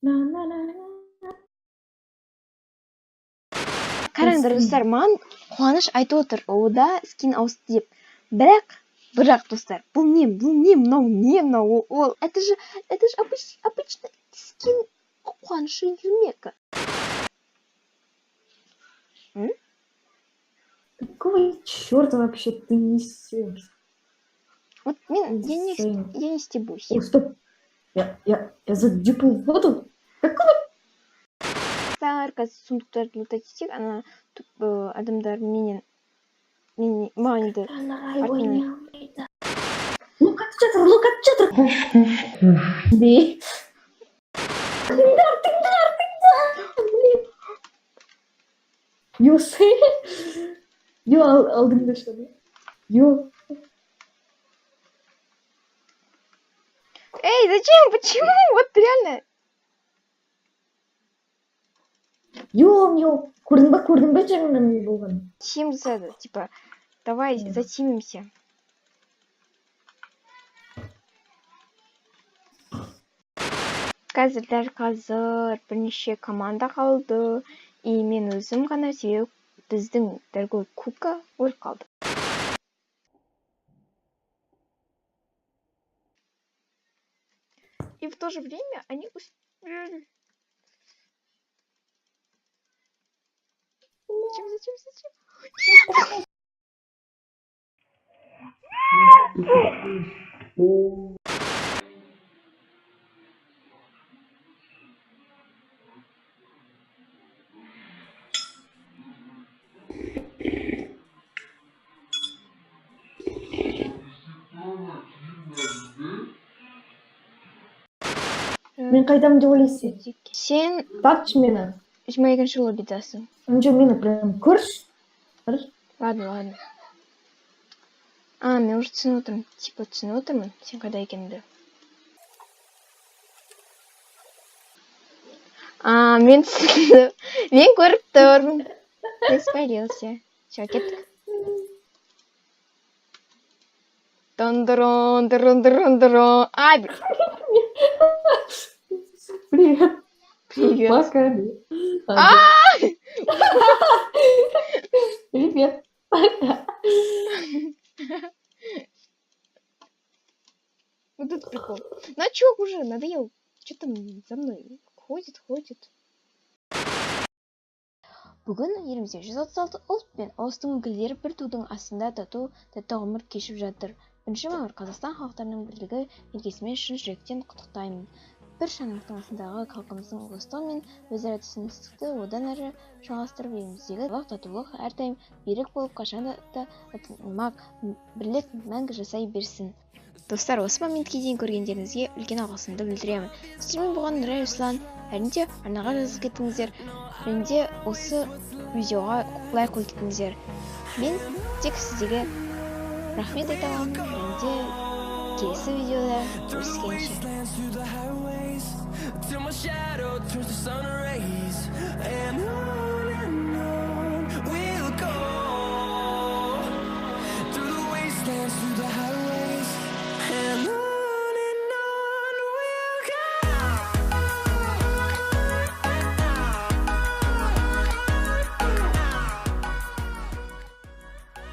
На-на-на. Қараңдар, достар, маған Қуаныш айтып отыр, ода скин ауысты деп. Бірақ, достар, бұл не, бұл не, мынау не, мынау, ол, это же обычный скин Қуаныша Ермека. М? Какого черта вообще ты несешь? Вот мен, я не, Insane. я не стебусь. О, стоп. Я задюпал в воду? Какого? Достар, қазір сундуктарды лутать етсек, ана адамдар менен, мен, маған енді артынан. Лук жатыр, лук жатыр. Бе. Тыңдар, тыңдар, тыңдар. Блин. Йосы. Йо, алдыңда что ли? Йо. Эй, зачем? Почему? Вот реально. Йо, йо. Көрдің ба, көрдің ба жаңа не болғанын? Тим жасады, типа, давай затимимся. Қазір, дәл қазір бірнеше команда қалды. И мен өзім ғана, себебі біздің дорогой Кука өліп қалды. И в то же время они успели. Зачем, зачем, зачем? Мен қайдамын деп ойлайсың? Сен Тапшы мені. 22-ші лоббидасың. Жоқ, мені прям көрші. Ладно, ладно. А, мен уже түсініп отырмын. Типа түсініп отырмын, сен қайда екеніңді. А, мен түсіндім. Мен көріп тұрмын. Ты спалился. Все, кеттік. Дон-дурон, дурон-дурон-дурон. Ай, блин. Привет. Привет. Пока. А! Привет. Пока. Вот это прикол. Ну а чё уже, надоел. Чё там за мной ходит, ходит. Бүгін елімізде 136 ұлт пен ұлыстың өкілдері бір тудың астында тату тәтті ғұмыр кешіп жатыр. 1 мамыр Қазақстан халықтарының бірлігі мерекесімен шын жүректен құттықтаймын. Бір шаңырақтың астындағы халқымыздың достығы мен өзара түсіністікті одан әрі жалғастырып, еліміздегі татулық әрдайым берік болып, қашанда да ынтымақ, бірлік мәңгі жасай берсін. Достар, осы моментке дейін көргендеріңізге үлкен алғысымды білдіремін. Сіздермен болған Нұрай Руслан. Әрине де арнаға жазылып кетіңіздер, және де осы видеоға лайк қойып кетіңіздер. Мен тек сіздерге рахмет айта аламын, және де келесі видеода көріскенше. Till my shadow turns to sun rays, and on we'll